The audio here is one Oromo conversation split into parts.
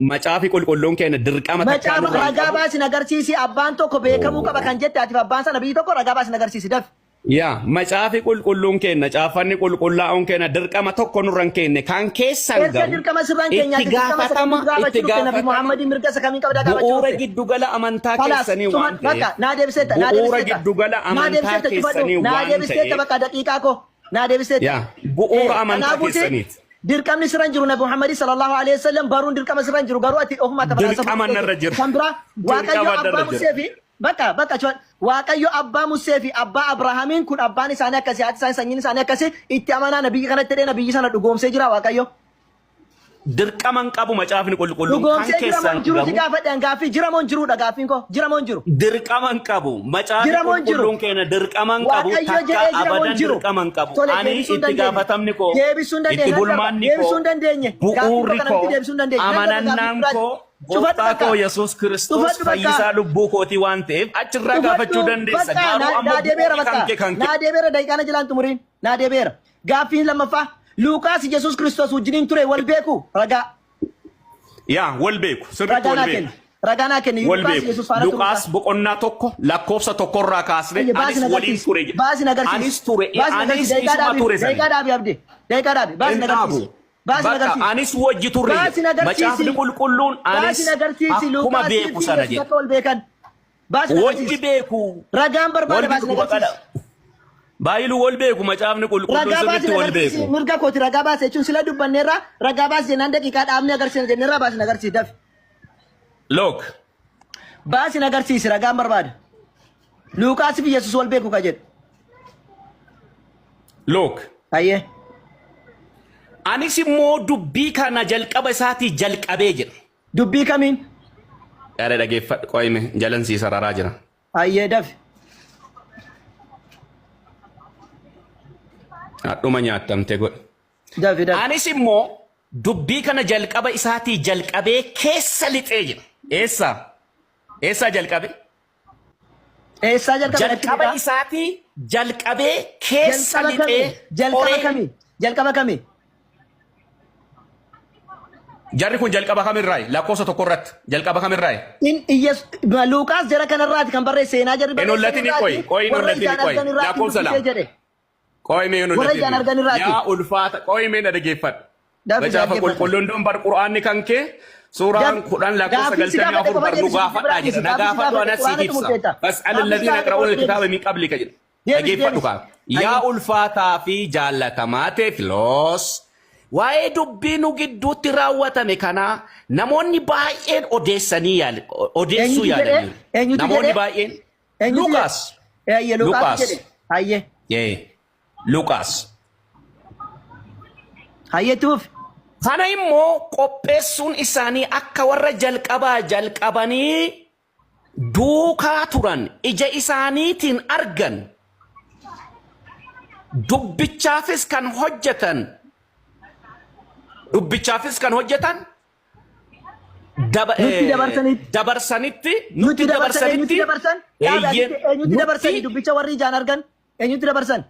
Macaafi qulqulluun keenya dirqama takkaa Macaafa nurraa hin ragaa qabu. baasin agarsiisi abbaan tokko beekamuu qaba kan jette atiif abbaan sana biyyi tokko ragaa baasin agarsiisi dafi. Yaa macaafi qulqulluun keenya caaffanni qulqullaa'uun keenya dirqama tokko nurra hin keenye kan keessan Erga garuu dirqama sirraa hin keenye itti ati dirqama isa gaafatama kamiin itti gaafachuu dhufte Nabi gaafatama Muhammadiin mirga isa kamiin qabdaa gaafachuu bu'uura dhufte. giddugala amantaa Kalaas keessanii cuman waan bakka ta'eef naa deebiseetta naa bu'uura deebiseetta giddugala naa amantaa deebiseetta cufadhu keessanii naa waan deebiseetta ta'eef bakka daqiiqaa koo naa deebiseetta. yaa bu'uura Eh, amantaa kanaafuuti keessaniiti. dirqamni sirra hin jiru Nabi Muhammad sallallahu alaihi wasallam baruun dirqama sirra hin jiru garuu ati ofuma akka falaasama Dirqama narra jira. kan biraa Waaqayyo Dirqama abbaa narra jira. Musee fi bakka bakka chuwan Waaqayyo abbaa Musee fi abbaa Abrahaamiin kun abbaan isaanii akkasii haati isaanii sanyiin isaanii akkasii itti amanaa nabiyyi kanatti jedhee nabiyyi sana dhugoomsee jira Waaqayyo. Dirqama hin qabu macaafni qulqulluun kan Dhugoomsee jira moo keessan hin jiru si garuu gaafadhe an gaaffii jira moo hin jiruudha gaaffiin koo jira moo hin jiru. dirqama hin qabu. Macaafni Jira moo hin jiru? qulqulluun keenya dirqama hin qabu. Waaqayyo Takka jedhee jira moo hin abadan jiru? dirqama hin qabu. Tole Ani deebisuu hin itti dandeenye. gaafatamni koo, Deebisuu hin itti dandeenye. Nan darba. bulmaanni koo, Deebisuu hin dandeenye. Gaaffii koo bu'uurri kana koo, miti deebisuu hin dandeenye. Nan darba gaaffii amanannaan biraati. koo Cufadhu gooftaa bakka. koo Yesuus Kiristoos Cufadhu bakka. fayyisaa lubbuu kootii waan ta'eef achirraa Cufadhu gaafachuu dandeessa. bakka. Garuu Naa amma naa deebi'eera bu'uurri kan bakka. kee kan kee. Naa deebi'eera daqiiqaa na jalaan xumuriin. Naa deebi'eera. Gaaffiin lammaffaa. Luuqaas Yesuus Kiristoos wajjiniin ture wal beeku ragaa. Yaa wal beeku. Sirriitti Ragaa wal naa beeku. kenni. Ragaa naa kenni. Wal Luqaas beeku. Yesuus faana turuu Luqaas isaa. boqonnaa 1 lakkoofsa tokkorraa kaasnee Ayya baasi anis na waliin agarsiisi. ture jedhe. Baasi na agarsiisi. Anis ture. Baasi na Anis agarsiisi. Daqiiqaa isuma dhaabi. ture sani. Daqiiqaa dhaabi abdi. Daqiiqaa dhaabi. Baasi Hin na dhaabu. agarsiisi. Baasi na Bakka agarsiisi. anis wajji turre Baasi jedhe. na agarsiisi. Macaafni qulqulluun Baasi anis na agarsiisi. akkuma Luqaasii beeku fi sana Yesuus jedhe. akka wal beekan. Baasi na Wajji agarsiisi. beeku. Ragaan Wal barbaada baasi na beeku baqadha. agarsiisi. Baayilu wal beeku macaafni qulqulluun Ragaa baasi sirriitti na wal agarsiisi. beeku. Mirga kooti ragaa baasi jechuun sila dubbanneerra ragaa baasi jennaan daqiiqaa dhaabnee agarsiisna jenneerra baasi na agarsiisi dafi. Look. Baasi na agarsiisi ragaan barbaada. Luuqaas fi Yesuus wal beeku ka jedhu. Look. Hayyee. Anis immoo dubbii kana jalqaba isaatii jalqabee jedha. Dubbii kamiin? Yaada dhageeffadhu qoyime jalan sii sararaa jira. Hayyee dafi. Hadhuma nyaattamte godhe. Dafi dafi. Anis immoo dubbii kana jalqaba isaatii jalqabee keessa lixee jira. Eessa? Eessaa jalqabe? Eessaa jalqabe natti Jalqaba beekaa? isaatii jalqabee keessa Jalqaba lixee kamii? Jalqaba qoree. kamii? Jalqaba kamii? Jarri kun jalqaba kamirraayi? Lakkoofsa tokko irratti jalqaba kamirraayi? In Iyyesu Luuqaas jara kanarraati kan barreesse seenaa jarri Hin barreessan hollatini irraati qoyi, qoyi hin warra hollatini ijaan qoyi. argan irraati Lakkoofsa dubbisee 2. jedhe. Qoyi mee hin Warra ijaan hollatini. argan irraati. Yaa ulfaata, qoyi mee na dhageeffadhu. Dafi Macaafa dhaggeeffadha. qulqulluun don bar qur'aanni kan kee suuraan Daf 10 lakkoofsa gaaffii si 94 gaafadhe qofa bar nu deebisi gaafadhaa biraa jedha. dhiisi. Na Gaaffii si gaafadhu gaafadhe anas siif quraanatti ibsa. murteetta. Fas'al Gaaffii si alladhiina gaafadhe yaqra'uuna qofa alkitaaba deebisi. min qablika jedha. Deebisi Dhageeffadhu deebisi. kaa. Yaa Hayyee. ulfaataa fi jaallatamaa Teefiloos, waa'ee dubbii nu gidduutti raawwatame kanaa namoonni baay'een odeessanii yaal, odeessuu Eenyutu jedhee? yaalaniiru. Eenyutu Namoonni jedhee? baay'een Eenyutu jedhe? Luqaas, Eeyyee Luqaas Luqaas, jedhe. Hayyee. ee, Luqaas. Hayyee itti fufi. Kana immoo qopheessuun isaanii akka warra jalqabaa jalqabanii duukaa turan ija isaaniitiin argan, dubbichaafis kan hojjetan, dubbichaafis kan hojjetan daba, Nutti dabarsanitti. dabarsanitti, Nutti nutti dabarsan eenyutti dabarsanitti, dabarsan? Dhaabi eeyyeen, asitti eenyutti dabarsani nutti dubbicha warri ijaan argan eenyutti dabarsan?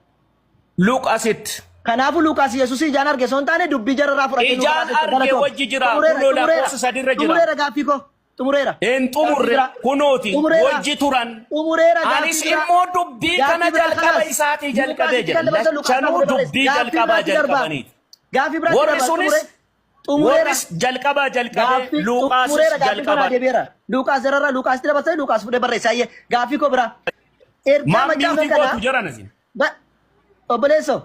Luqaasitti. Kanaafuu Luqaas Yesuusii ijaan arge osoo hin taane dubbii jararraa fudhatee nuu Ijaan gabaase jechuudha. arge Galatoom. wajji jira. Xumureera Kunoo xumureera lakkoofsa sadiirra jira. xumureera gaaffii koo. Xumureera. Hin Gaaffii xumurre biraa. kunooti Xumureera. wajji turan. Xumureera gaaffii Anis biraa. immoo dubbii kana Gaaffii biraa jalqaba kalaas. isaatii jalqabee Luqaasitti jedha. kan dabarsan Luqaas Lachanuu fuudhee barreesse. dubbii Gaaffii jalqabaa biraatti darbaa. jalqabaniiti. Gaaffii biraatti Warri darbaa. sunis Xumure. Xumureera. warris jalqabaa jalqabee Gaaffii Luqaasis xumureera gaaffii kanaa jalqaba. deebi'eera. Luqaas jararraa Luqaasitti dabarsanii Luqaas fuudhee barreesse. Hayyee gaaffii koo biraa. Ergaa Maal macaafa miutii kanaa gootu jaran isin? Obboleessoo.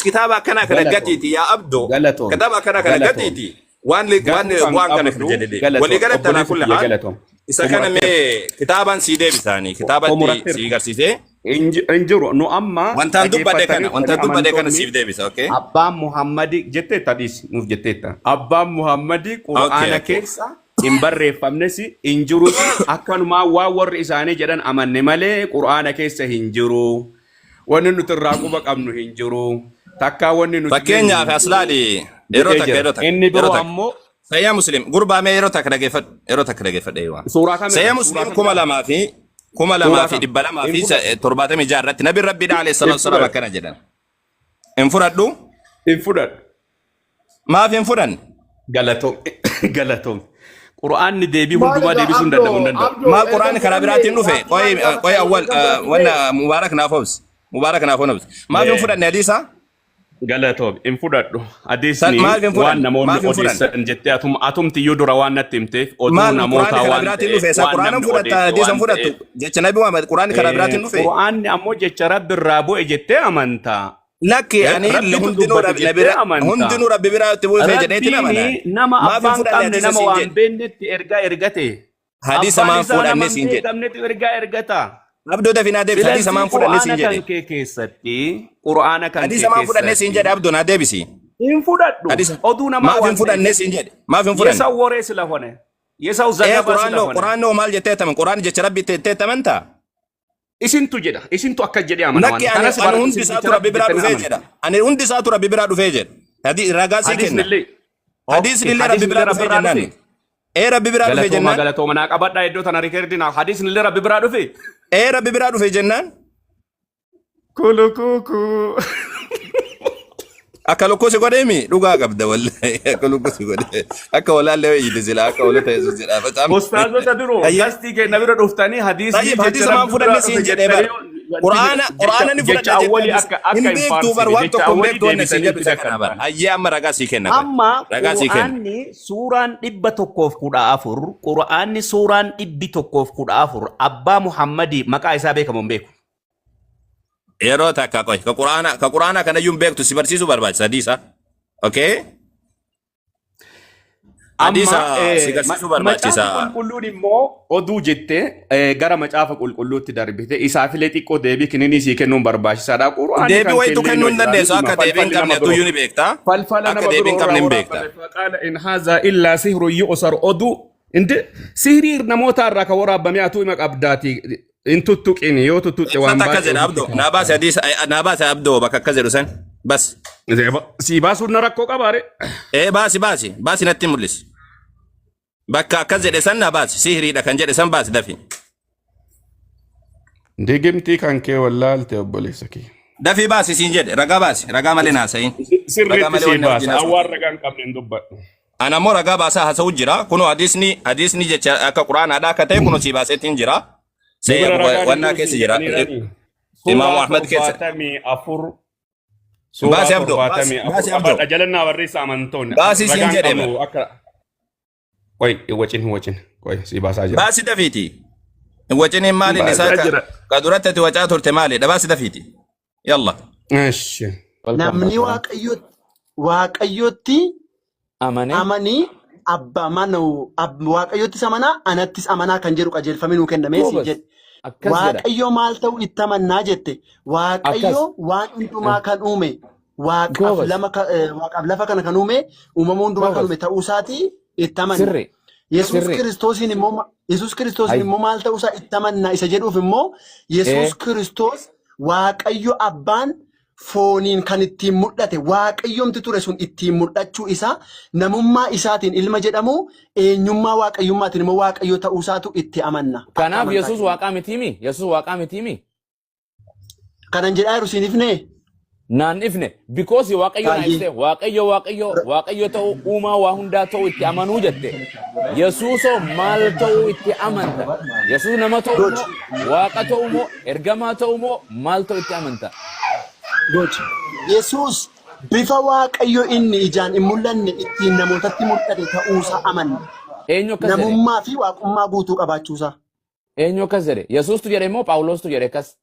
Kitaaba akkanaa kana Galatoom. gatiiti yaa abdoo. Galatoom. Kitaaba akkanaa kana Galatoom. gatiiti. Waan waan Gatuu kan waan kana qabdu jedhee. galatoom. Walii galatti alaa Obboleessa kulli kiyya haal galatoom. isa kana Xumuratteerta. mee kitaabaan sii deebisaanii kitaabatti Xumuratteerta. sii garsiisee Hin jiru. Nu amma wantaan dubbadhe kana dhageeffatanii wantaan dubbadhe kana amantoonni siif deebisa okay? Abbaan Muhammadi jetteetta dhiisi nuuf jetteetta. Abbaan Muhammadi Okay Qur'aana okay. keessa hin barreeffamnes hin jirus akkanumaa waan warri isaanii jedhan amanne malee Qur'aana keessa hin jiru. Wanni nuti irraa quba qabnu hin jiru. Takkaa wanni nuti beeknu Fakkeenyaaf hin as jiru laali yeroo jedhee takka jira. yeroo takka Inni yeroo biroo takka. ammoo Sayyaa Muslim gurbaa mee yeroo takka dhageeffadhu yeroo takka dhageeffadhu eeyyuu. suuraa kamirra? Sayyaa Suuraa Muslim kamirra? kuma lamaa fi kuma Suuraa lamaa fi kam? dhibba lamaa Hin fi fudhadhu. torbaatamii jaha irratti nabi rabbiidha alayhi Hin salaatu wasalaam fudhadhu. akkana jedhan. Hin fudhadhu Hin fudhadhu. maaf hin fudhanne? Galatoom. Galatoom. Qur'aanni deebii Maal hundumaa egaa deebisuu hin Abdoo danda'u hin danda'u. Abdoo Maal erga quraanni karaa fudhanne biraatiin dhufe? gaafii Qoy maal qoy gaafattan awwal erga fudhanne wanna Mubaarak naaf obsi. Mubaarak naaf obsi. Maaf hin fudhanne hadiisa? Galatoom hin fudhadhu. San Hadiisni maaf hin waan fudhanne? namoonni Maaf hin fudhanne? odeessan jettee atumti iyyuu dura waan natti himteef oduu Maal quraanni namootaa karaa waan biraatiin ta'eef dhufe? Isa waan quraana namni fudhatta odeesse hadiisa hin waan fudhattu. ta'eef Jecha Nabi Muhammad quraanni karaa biraatiin dhufe? Qur'aanni ammoo jecha rabbi irraa bu'e jettee amantaa. Lakki ani Rabbitu hundinuu dubbate rabbi jettee bira amantaa. hundinuu rabbi biraa itti bu'e jedheetiin amana. Rabbiin nama Maaf hin abbaan fudhanne qabne hadiisa nama siin waan jedhe? beeknetti ergaa ergate. Hadiisa Abbaan maan isaa nama fudhanne hin siin jedhe? beekamnetti ergaa ergata. Abdoo dafii naa deebisi. Hadiisa Silazii maan fudhanne siin qur'aana kan jedhe? kee keessatti qur'aana kan kee Hadiisa maan fudhanne siin keessatti jedhe Abdoo naa deebisi. hin fudhadhu Hadiisa oduu namaa maaf hin waan ta'eef fudhanne siin jedhe? Maaf hin fudhanne? የሰው ወሬ ስለሆነ የሰው Ee ዘገባ quraannoo ስለሆነ quraannoo maal jettee taman quraan jecha rabbi jettee tamantaa? isintu jedha isintu akka jedhe amana waan Lakki ani kanas ani bara hundi isin isaatu jecha rabbi rabbi biraa jettanii dhufee amantu jedha. Ani hundi isaatu rabbi biraa dhufee jedha. Hadi ragaa sii kenna. hadiisnillee okay Hadiisnillee rabbi hadiisnillee biraa rabbi dhufee irraa jennaan. dhufe Ee rabbi biraa dhufee galatooma jennaan. galatooma naa qabadhaa iddoo tana rikeerdi naa hadiisnillee rabbi biraa dhufe Ee rabbi biraa dhufe jennaan. kulukuku Akka lukkuu si godheemi dhugaa qabda wallahi akka lukkuu si godhe akka walaallee wayiite sila akka walota yesuus jedha facaam. Ustaazota biroo Ayyee. gastii keenya bira dhuftanii hadiisni Tayyib jecha hadiisa maan rabbi fudhanne biraa siin dhufe jedhee bar. jettanii Quraana quraana jecha ni jecha fudhadha jettee awwalii hadiisa akka hin akka hin beektuu bar faarsine waan jecha tokko hin awwalii beektuu wanna siin deebisanii jedhu itti isa kana bar. dakkaltan. Ayyee amma ragaa sii kenna qoy. Amma Ragaa sii kenna. Qur'aanni suuraan 114 Qur'aanni suuraan 114 abbaa Muhammadii maqaa isaa beekamu hin beeku. Yeroo takka qoy ka quraana ka quraana kanayyuu hin beektu si barsiisuu barbaachisa hadiisa. Okay? Hadiisa Amma si garsiisuu barbaachisa. macaafa qulqulluun immoo oduu jettee gara macaafa qulqulluutti darbite isaafillee xiqqoo deebii kininii sii kennuun barbaachisaadha. Qur'aanni Deebii kan wayitu kennee kennuu hin jira dandeessu nituma akka deebii hin falfalli qabne nama biroo. atuyyuu ni beekta. Falfala Akka nama deebii biroo hin irraa qabne hin beekta. waraabame faqaala in haazaa illaa sihru yu'sar oduu inde sihrii namoota irraa kan waraabame atuu ima qabdaati hin tuttuqini yoo tuttuqxe waan Eessatti akka baay'ee jedha ofitti Abdoo? Naa baase kaaftaa. hadiisa naa baase Abdoo bakka akka jedhu san. Bas. Sii baasuun na rakkoo qabaare. Ee baasi baasi baasi natti mul'isi. Bakka akkas jedhe san naa baasi sihiriidha kan jedhe san baasi dafi. Digimtii kan kee wallaalte obboleessa kee. Dafii baasi siin jedhe ragaa baasi ragaa malee naasayin. Ragaa Sirriitti malee sii wanni wajjin baasa. haasa'u. Awwaan ragaa hin qabne hin dubbadhu. Ana ammoo ragaa baasaa haasa'u jira. Kunoo hadiisni hadiisni jecha akka quraanaadha akka ta'e kunoo sii baaseetiin jira. See Dubara ragaan hin wannaa jiru keessa siin jira. jedhaniirani. Imaamu Suuraa Ahmad keessa. 74 suuraa Baasi Abdoo baasi 74 baasi Abdoo qabadha jalannaa barreessa amantoonni baasi siin ragaan jedhe qabnu bar. akka qoy hin wacin hin wacin qoy sii baasaa jira. Baasi dafiiti. Hin waciniin maaliin isaa Baasaa ka jira. ka duratti ati wacaa turte maalidha baasi dafiiti. Yalla. Eshi. Welcome, Namni Basara. Waaqayyotti Amane. amanii abbaa mana waaqayyottis amanaa anattis amanaa kan jedhu qajeelfamni nuu kennamee siin Goobas. jedhe. Akkas jedha. Waaqayyo maal ta'u itti amannaa jette. Waaqayyo Akkas. waan hundumaa kan uume waaqaaf Goobas. lama waaqaaf lafa kana kan uume uumama hundumaa kan Goobas. uume ta'uu isaatii itti amanna. Sirri. Yesuus Sirri. Kiristoosiin immoo Yesuus Kiristoosiin Ay. immoo maal ta'uu isaa itti amannaa isa jedhuuf immoo Yesuus Ee. Kiristoos Waaqayyo abbaan fooniin kan ittiin mul'ate waaqayyomti ture sun ittiin mul'achuu isaa namummaa isaatiin ilma jedhamu eenyummaa waaqayyummaatiin immoo waaqayyo ta'uu isaatu itti amanna akka Kanaaf amantaa Yesuus keenya. waaqaa mitiimi? Yesuus waaqaa mitiimi? Kanan jedhaa jiru siin ifnee? Naan ifne. Because Waaqayyo naa Baay'ee. ibsee Waaqayyo Waaqayyo Waaqayyo ta'uu uumaa waa hundaa ta'uu itti amanuu jette. Yesuusoo maal ta'uu itti amanta? Yesuus nama ta'uu Good. moo waaqa ta'uu moo ergamaa ta'uu moo maal ta'uu itti amanta? Good. Yesuus bifa Waaqayyo inni ijaan hin mul'anne ittiin namootatti mul'ate ta'uusaa amanna. Eenyu akkas jedhe? Namummaa fi waaqummaa guutuu qabaachuusaa. Eenyu akkas jedhe? Yesuustu jedhe moo Phaawulostu jedhe akkas?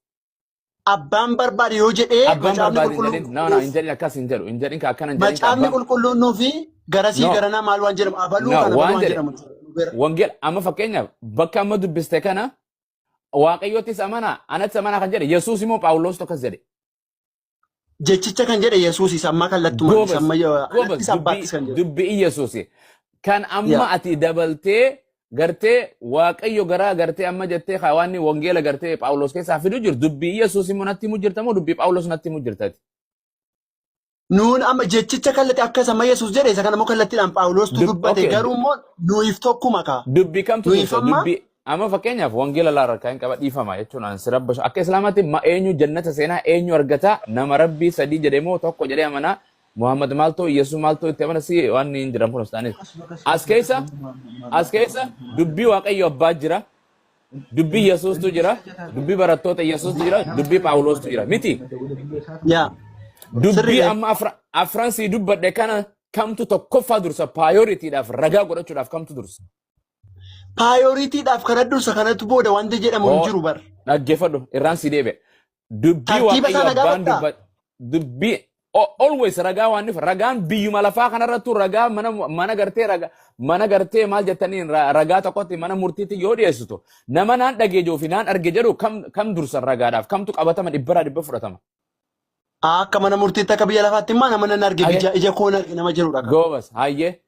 Abbaan barbaade yoo jedhee Abbaan macaafni barbaade hin qulqulluun jedhin. No, no, hin jedhin akkas hin jedhu. Hin jedhin ka akkana hin jedhin ka macaafni abbaan. qulqulluun nuufi garasii No, garanaa maal waan jedhamu abaluu no, kana abaluu waan waan jedhe. jedhamu jira. Wangeela amma fakkeenyaaf bakka amma dubbiste kana Waaqayyottis amanaa anattis amanaa kan jedhe Yesuus immoo Phaawulostu akkas jedhe. Jechicha kan jedhe Yesuus isa ammaa kallattumaan isa Goobas amma goobas anattis dubbii abbaattis kan jedhu. dubbii Yesuus kan amma Yaa. ati dabaltee gartee Waaqayyo garaa gartee amma jettee waanni wangeela gartee Phaawulos keessaa fidu jiru dubbii Yesuus immoo natti himu jirta moo dubbii Phaawulos natti himu jirtati? Nuun amma jechicha kallatti akka isa amma Yesuus jedhe isa kana immoo kallattiidhaan Phaawulostu dubbate Okay garuu immoo nuyiif tokkuma kaa. dubbii kamtu Nuyiif dursa amma dubbii amma fakkeenyaaf wangeela laarra kan qaba dhiifama jechuun an sirabba akka islaamaatti ma eenyu jannata seenaa eenyu argata nama rabbii sadii jedhe moo tokko jedhee amanaa Muhammad maaltu Yesuus maaltu itti amana si waan hin jiran kun ta'anis. As keessa as keessa dubbii Waaqayyo abbaa jira. Dubbii Yesuustu jira. Dubbii barattoota Yesuustu jira. Dubbii Phaawulostu jira. Miti. Yaa. Dubbii Sirriidha. amma afran sii dubbadhe kana kamtu tokkoffaa dursa priority-dhaaf ragaa godhachuudhaaf kamtu dursa? Priority-dhaaf kana dursa kanatu booda wanti jedhamu hin Oo, jiru bar. Dhaggeeffadhu irraan si deebi'e. Dubbii Tartiiba Waaqayyo isaa na abbaan gaafattaa? dubbii always ragaa waan dhufe ragaan biyyuma lafaa kanarrattu ragaa mana mana gartee ragaa mana gartee maal jettaniin ragaa tokkotti mana murtiitti yoo dhiyeessitu nama naan dhageejoo fi naan arge jedhu kam kam dursan ragaadhaaf kamtu qabatama dhibbaraa dhibba fudhatama. Akka mana murtiitti akka biyya lafaatti immoo nama nan arge Hayyee. ija ija koon arge nama jedhudha. Goobas hayyee.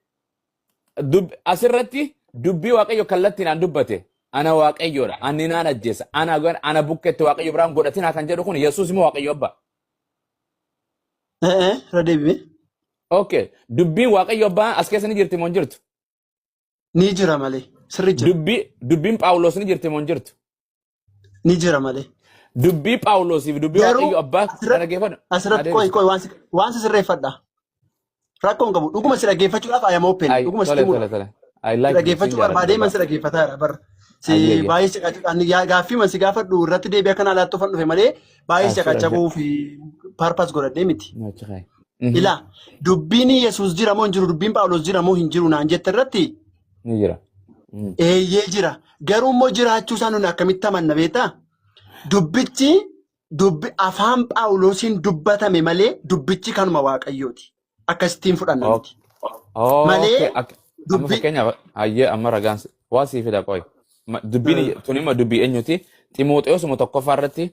Asirratti dubbii Waaqayyo kallattiinaan dubbate ana Waaqayyoodha ani naan ajjeesa ana ana bukkeetti Waaqayyo biraan godhatinaa kan jedhu kun Yesuus immoo Waaqayyo abbaa. Eh irra deebi'e. Okay. Dubbiin Waaqayyo abbaa as keessa ni jirti moo hin jirtu? Ni jira malee. Sirri jira. Dubbiin Phaawulos ni jirti moo hin jirtu? Ni jira malee. Dubbii Phaawulosii fi dubbii Garuu Waaqayyo abbaa asirratti dhaggeeffadhu. asirratti qoy qoy waan si sirreeffadha. Rakkoon qabu dhuguma si dhaggeeffachuudhaaf I am open. Ay, Dhuguma sitti tole himudha. tole tole. I Si like you sin dhaggeeffachuu jaalladha barbaadee man dhugaa. si dhaggeeffataa jira barra. Si Ayyee ayyee. baay'ee si qacachuudhaan gaaffii man si gaafadhu irratti deebi'ee akka naa laattuu fan dhufe malee baay'ee si Ah, sure, qacabuu fi purpose godhadhee miti. Achi kaayi. Ilaa dubbiin Yesuus jira moo hin jiru dubbiin Phaawulos jira moo hin jiru naan jette irratti Ni jira. Eeyyee jira. Garuu immoo jiraachuu isaa nuni akkamitti amanna beektaa? Dubbichi dubbi afaan Phaawulosiin dubbatame malee dubbichi kanuma Waaqayyooti. Akkasittiin fudhanna nuti. Malee Amma dubbi fakkeenyaaf hayyee amma ragaan waa sii fida qoy. Dubbiin tun immoo dubbii eenyuti? Ximooxeosuma tokkoffaa irratti